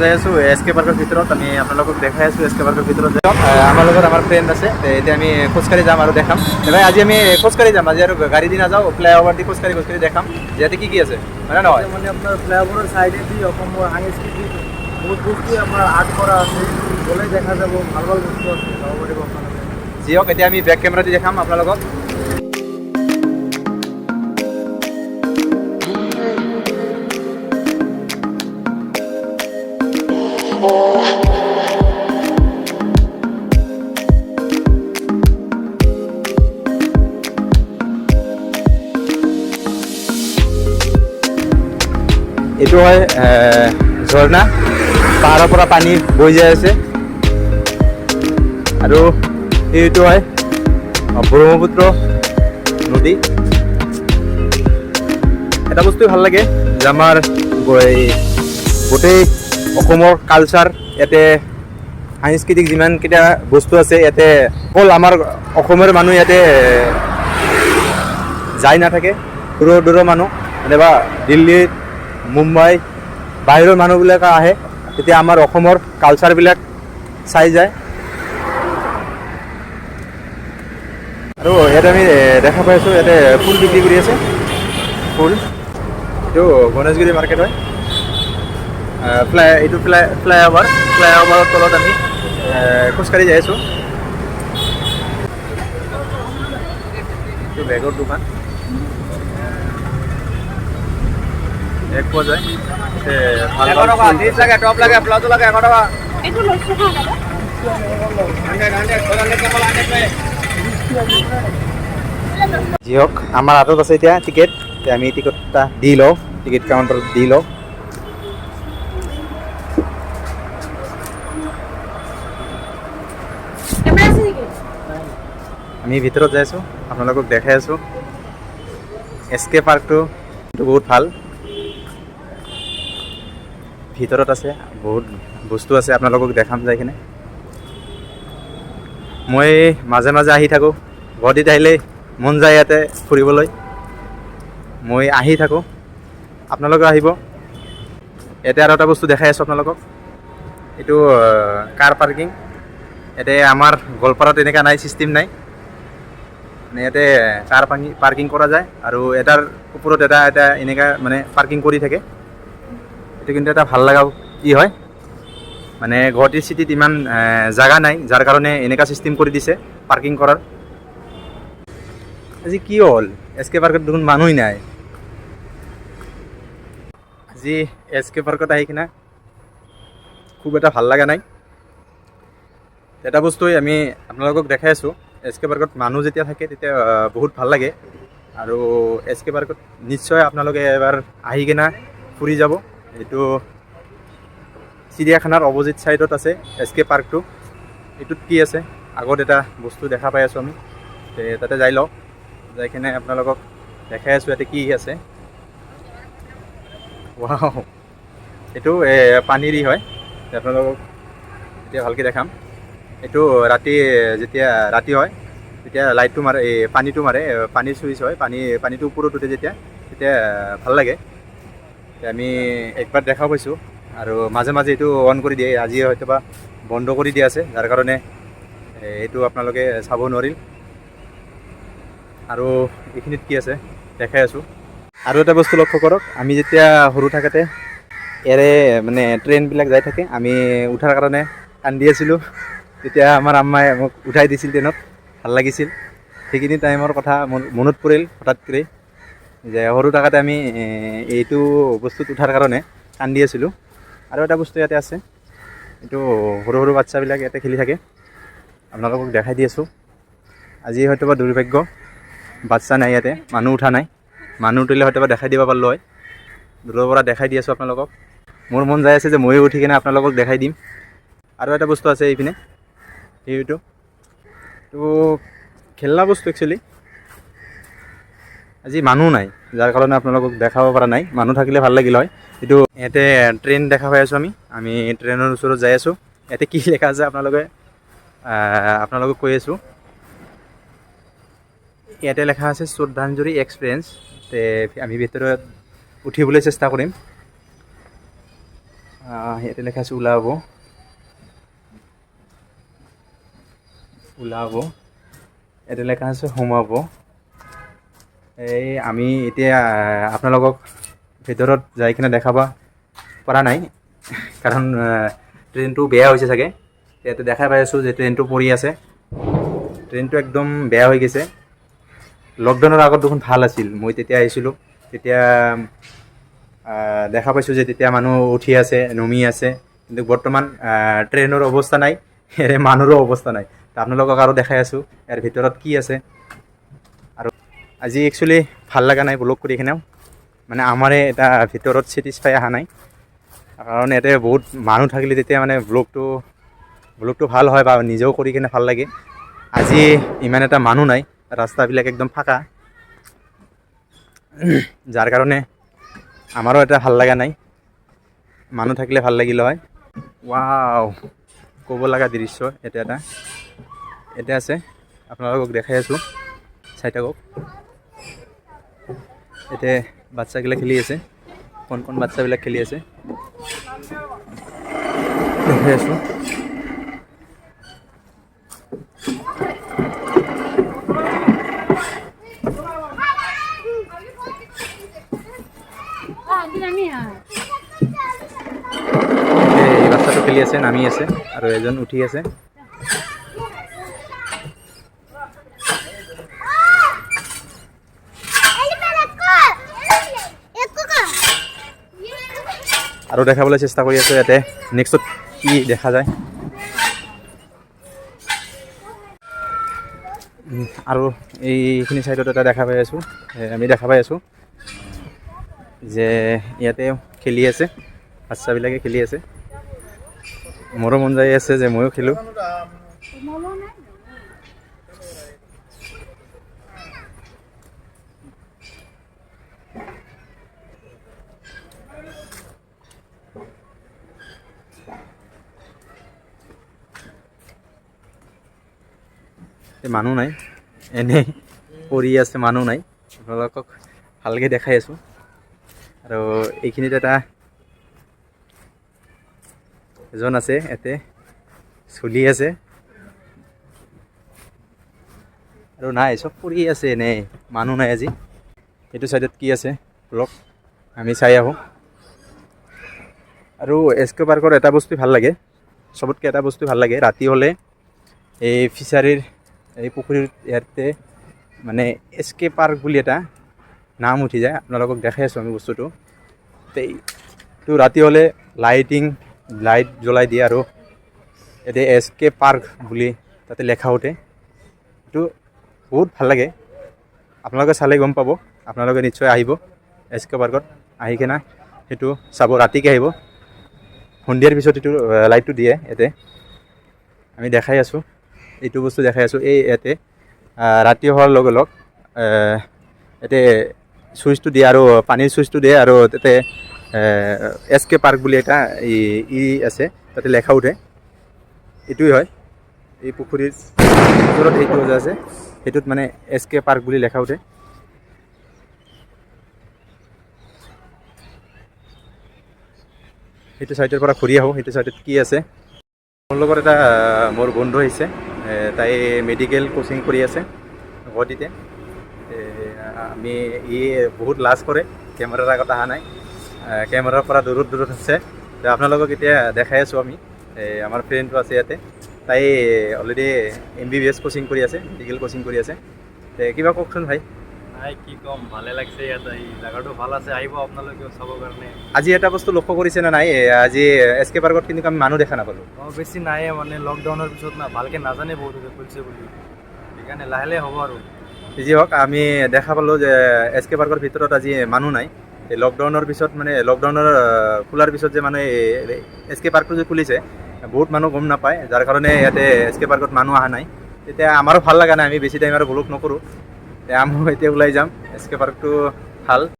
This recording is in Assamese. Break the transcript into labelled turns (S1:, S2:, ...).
S1: যাই আছোঁ এছ কে পাৰ্কৰ ভিতৰত। আমি আপোনালোকক দেখাই আছোঁ এছ কে পাৰ্কৰ ভিতৰত যাম। আমাৰ লগত আমাৰ ফ্ৰেণ্ড আছে। এতিয়া আমি খোজকাঢ়ি যাম আৰু দেখাম। ভাই, আজি আমি খোজকাঢ়ি যাম, আজি আৰু গাড়ী দি নাযাওঁ। ফ্লাইঅভাৰ দি খোজকাঢ়ি খোজকাঢ়ি দেখাম ইয়াতে কি কি আছে, হয় নে নহয়?
S2: মানে আপোনাৰ ফ্লাইঅভাৰৰ চাইডেদি অসমৰ সাংস্কৃতিক বহুত বস্তুৱে আপোনাৰ আৰ্ট কৰা আছে। গ'লে দেখা যাব, ভাল ভাল বস্তু আছে, যাব পাৰিব আপোনালোকে।
S1: যি হওক, এতিয়া আমি বেক কেমেৰা দি দেখাম আপোনালোকক। এইটো হয় ঝৰ্ণা, পাহাৰৰ পৰা পানী বৈ যাই আছে। আৰু এইটো হয় ব্ৰহ্মপুত্ৰ নদী। এটা বস্তুৱে ভাল লাগে যে আমাৰ এই গোটেই অসমৰ কালচাৰ ইয়াতে, সাংস্কৃতিক যিমানকেইটা বস্তু আছে ইয়াতে, অকল আমাৰ অসমৰ মানুহ ইয়াতে যাই নাথাকে। দূৰৰ দূৰৰ মানুহ, নাইবা দিল্লী, মুম্বাই, বাহিৰৰ মানুহবিলাক আহে, তেতিয়া আমাৰ অসমৰ কালচাৰবিলাক চাই যায়। আৰু ইয়াতে আমি দেখা পাইছোঁ, ইয়াতে ফুল বিক্ৰী কৰি আছে, ফুল। এইটো গণেশগুৰি মাৰ্কেট হয়। এইটো ফ্লাই অভাৰ, ফ্লাই অভাৰৰ তলত আমি খোজকাঢ়ি যাই আছোঁ। এইটো বেগৰ দোকান, বেগ পোৱা যায় ইয়াতে। ভাল ভাল ফুল।
S2: লাগে, টপ লাগে, প্লাজো লাগে, 100 টকা।
S3: এইটো লৈছোঁ হা দাদা।
S2: 100 100 100 100।
S1: যি হওক, আমাৰ হাতত আছে এতিয়া টিকেট। এতিয়া আমি টিকট এটা দি লওঁ, টিকেট কাউণ্টাৰত দি লওঁ।
S3: কেমেৰা আছে নেকি?
S1: আমি ভিতৰত যাই আছোঁ, আপোনালোকক দেখাই আছোঁ। এছ কে পাৰ্কটো বহুত ভাল। ভিতৰত আছে বহুত বস্তু আছে, আপোনালোকক দেখাম যাই কিনে। মই মাজে মাজে আহি থাকোঁ। গুৱাহাটীত আহিলে মন যায় ইয়াতে ফুৰিবলৈ। মই আহি থাকোঁ, আপোনালোকেও আহিব। ইয়াতে আৰু এটা বস্তু দেখাই আছোঁ আপোনালোকক। এইটো কাৰ পাৰ্কিং। ইয়াতে আমাৰ গোৱালপাৰাত এনেকুৱা নাই, ছিষ্টেম নাই। মানে ইয়াতে কাৰ পাৰ্কিং কৰা যায় আৰু এটাৰ ওপৰত এটা এটা এনেকুৱা মানে পাৰ্কিং কৰি থাকে। এইটো কিন্তু এটা ভাল লগা কি হয়, মানে গুৱাহাটী চিটিত ইমান জাগা নাই, যাৰ কাৰণে এনেকুৱা ছিষ্টেম কৰি দিছে পাৰ্কিং কৰাৰ। আজি কি হ'ল, এছ কে পাৰ্কত দেখোন মানুহেই নাই। আজি এছ কে পাৰ্কত আহি কিনে খুব এটা ভাল লগা নাই। এটা বস্তুৱেই আমি আপোনালোকক দেখাই আছোঁ, এছ কে পাৰ্কত মানুহ যেতিয়া থাকে তেতিয়া বহুত ভাল লাগে। আৰু এছ কে পাৰ্কত নিশ্চয় আপোনালোকে এবাৰ আহি কিনে ফুৰি যাব। এইটো চিৰিয়াখানাৰ অপজিট ছাইডত আছে এছ কে পাৰ্কটো। এইটোত কি আছে, আগত এটা বস্তু দেখা পাই আছোঁ আমি। তাতে যাই লওঁ, যাই কিনে আপোনালোকক দেখাই আছোঁ ইয়াতে কি আছে। ৱাও, এইটো পানীৰ হয়। আপোনালোকক এতিয়া ভালকৈ দেখাম। এইটো ৰাতি, যেতিয়া ৰাতি হয় তেতিয়া লাইটটো মাৰে, এই পানীটো মাৰে, পানীৰ চুইচ হয়। পানীটো ওপৰত উঠে যেতিয়া, তেতিয়া ভাল লাগে। আমি একবাৰ দেখা পাইছোঁ আৰু মাজে মাজে এইটো অন কৰি দিয়ে। আজি হয়তো বা বন্ধ কৰি দিয়া আছে, যাৰ কাৰণে এইটো আপোনালোকে চাব নোৱাৰিল। আৰু এইখিনিত কি আছে দেখাই আছোঁ। আৰু এটা বস্তু লক্ষ্য কৰক, আমি যেতিয়া সৰু থাকোঁতে ইয়াৰে মানে ট্ৰেইনবিলাক যাই থাকে, আমি উঠাৰ কাৰণে কান্দি আছিলোঁ। তেতিয়া আমাৰ আম্মাই মোক উঠাই দিছিল ট্ৰেইনত, ভাল লাগিছিল। সেইখিনি টাইমৰ কথা মনত পৰিল হঠাৎ কৰি যে সৰু থাকোঁতে আমি এইটো বস্তুত উঠাৰ কাৰণে কান্দি আছিলোঁ। আৰু এটা বস্তু ইয়াতে আছে, এইটো সৰু সৰু বাচ্ছাবিলাক ইয়াতে খেলি থাকে। আপোনালোকক দেখাই দি আছোঁ। আজি হয়তো বা দুৰ্ভাগ্য, বাচ্ছা নাই ইয়াতে, মানুহ উঠা নাই। মানুহ উঠিলে হয়তো বা দেখাই দিব পাৰিলোঁ হয়। দূৰৰ পৰা দেখাই দি আছোঁ আপোনালোকক। মোৰ মন যাই আছে যে ময়ো উঠি কিনে আপোনালোকক দেখাই দিম। আৰু এটা বস্তু আছে এইপিনে, এইটো তো খেলনা বস্তু একচুৱেলি। আজি মানুহ নাই, যাৰ কাৰণে আপোনালোকক দেখাব পৰা নাই। মানুহ থাকিলে ভাল লাগিল হয়। এইটো ইয়াতে ট্ৰেইন দেখা পাই আছোঁ আমি। আমি ট্ৰেইনৰ ওচৰত যাই আছোঁ। ইয়াতে কি লেখা আছে আপোনালোকক কৈ আছোঁ। ইয়াতে লেখা আছে শ্ৰদ্ধাঞ্জলি এক্সপ্ৰেছ। তে আমি ভিতৰত উঠিবলৈ চেষ্টা কৰিম। ইয়াতে লেখা আছে ওলাব ওলাব, ইয়াতে লেখা আছে সোমাব। এই আমি এতিয়া আপোনালোকক ভিতৰত যাই কিনে দেখাব পৰা নাই, কাৰণ ট্ৰেইনটো বেয়া হৈছে চাগে। ইয়াতে দেখাই পাই আছোঁ যে ট্ৰেইনটো পৰি আছে, ট্ৰেইনটো একদম বেয়া হৈ গৈছে। লকডাউনৰ আগত দেখোন ভাল আছিল, মই তেতিয়া আহিছিলোঁ, তেতিয়া দেখা পাইছোঁ যে তেতিয়া মানুহ উঠি আছে, নমি আছে, কিন্তু বৰ্তমান ট্ৰেইনৰ অৱস্থা নাই, ইয়াৰে মানুহৰো অৱস্থা নাই। তো আপোনালোকক আৰু দেখাই আছোঁ ইয়াৰ ভিতৰত কি আছে। আৰু আজি একচুৱেলি ভাল লগা নাই ব্লগ কৰি কিনেও, মানে আমাৰে এটা ভিতৰত ছেটিছফাই অহা নাই, কাৰণ ইয়াতে বহুত মানুহ থাকিলে তেতিয়া মানে ব্লগটো ভাল হয় বা নিজেও কৰি কিনে ভাল লাগে। আজি ইমান এটা মানুহ নাই, ৰাস্তাবিলাক একদম ফাঁকা, যাৰ কাৰণে আমাৰো এটা ভাল লগা নাই। মানুহ থাকিলে ভাল লাগিল হয়। ৱাও, ক'ব লগা দৃশ্য এটা এটা এতিয়া আছে, আপোনালোকক দেখাই আছোঁ, চাই থাকক। এতিয়া বাচ্চাগিলা খেলি আছে, কণ কণ বাচ্চাবিলাক খেলি আছে, দেখাই আছোঁ। এই বাচ্চাটো খেলি আছে, নামি আছে, আৰু এজন উঠি আছে। আৰু দেখাবলৈ চেষ্টা কৰি আছোঁ ইয়াতে নেক্সটত কি দেখা যায়। আৰু এইখিনি চাইডত এটা দেখা পাই আছোঁ, আমি দেখা পাই আছোঁ যে ইয়াতে খেলি আছে, বাচ্চাবিলাকে খেলি আছে। মোৰো মন যাই আছে যে ময়ো খেলোঁ। মানুহ নাই, এনেই পৰি আছে, মানুহ নাই। আপোনালোকক ভালকৈ দেখাই আছোঁ। আৰু এইখিনিত এটা এজন আছে, ইয়াতে চলি আছে, আৰু নাই, চব পৰি আছে, এনেই মানুহ নাই আজি। এইটো চাইডত কি আছে ব্লক আমি চাই আহোঁ। আৰু এছ কে পাৰ্কৰ এটা বস্তু ভাল লাগে, চবতকৈ এটা বস্তু ভাল লাগে, ৰাতি হ'লে এই ফিচাৰীৰ এই পুখুৰীৰ ইয়াতে মানে এছ কে পাৰ্ক বুলি এটা নাম উঠি যায়। আপোনালোকক দেখাই আছোঁ আমি বস্তুটো। এইটো ৰাতি হ'লে লাইট জ্বলাই দিয়ে আৰু ইয়াতে এছ কে পাৰ্ক বুলি তাতে লেখা উঠে। এইটো বহুত ভাল লাগে, আপোনালোকে চালে গম পাব। আপোনালোকে নিশ্চয় আহিব এছ কে পাৰ্কত, আহি কিনে সেইটো চাব, ৰাতিকে আহিব, সন্ধিয়াৰ পিছত এইটো লাইটটো দিয়ে। ইয়াতে আমি দেখাই আছোঁ, এইটো বস্তু দেখাই আছোঁ। এই ইয়াতে ৰাতি হোৱাৰ লগে লগ ইয়াতে চুইচটো দিয়ে আৰু পানীৰ চুইচটো দিয়ে আৰু তাতে এছ কে পাৰ্ক বুলি এটা ই আছে, তাতে লেখা উঠে। এইটোৱেই হয়, এই পুখুৰীৰ ওচৰত এইটো যে আছে, সেইটোত মানে এছ কে পাৰ্ক বুলি লেখা উঠে। সেইটো চাইডৰ পৰা ঘূৰি আহোঁ, সেইটো চাইডত কি আছে। মোৰ লগত এটা মোৰ বন্ধু আহিছে, তাই মেডিকেল কোচিং কৰি আছে গুৱাহাটীতে। আমি ই বহুত লাজ কৰে, কেমেৰাৰ আগত অহা নাই, কেমেৰাৰ পৰা দূৰত দূৰত আছে। আপোনালোকক এতিয়া দেখাই আছোঁ আমি, আমাৰ ফ্ৰেণ্ডটো আছে ইয়াতে, তাই অলৰেডি MBBS coaching কৰি আছে, মেডিকেল কোচিং কৰি আছে। কিবা কওকচোন ভাই।
S2: নাই, কি ক'ম, ভালে লাগছে ইয়াত আহি, জেগাটো ভাল আছে, আহিব আপোনালোকেও চাবৰ কাৰণে।
S1: আজি এটা বস্তু লক্ষ্য কৰিছে নে নাই, আজি এছ কে পাৰ্কত কিন্তু আমি মানুহ দেখা নাপালোঁ।
S2: বেছি নাইয়ে, মানে লকডাউনৰ পিছত না ভালকৈ নাজানে বহুতে খুলিছে বুলি, সেইকাৰণে লাহে লাহে হ'ব আৰু।
S1: যি হওক, আমি দেখা পালোঁ যে এছ কে পাৰ্কৰ ভিতৰত আজি মানুহ নাই। এই লকডাউনৰ পিছত মানে লকডাউনৰ খোলাৰ পিছত যে মানে এছ কে পাৰ্কটো যে খুলিছে, বহুত মানুহ গম নাপায়, যাৰ কাৰণে ইয়াতে এছ কে পাৰ্কত মানুহ অহা নাই। তেতিয়া আমাৰো ভাল লগা নাই, আমি বেছি টাইম আৰু ব্লগ নকৰোঁ, আমিও এতিয়া ওলাই যাম। এছ কে পাৰ্কটো ভাল।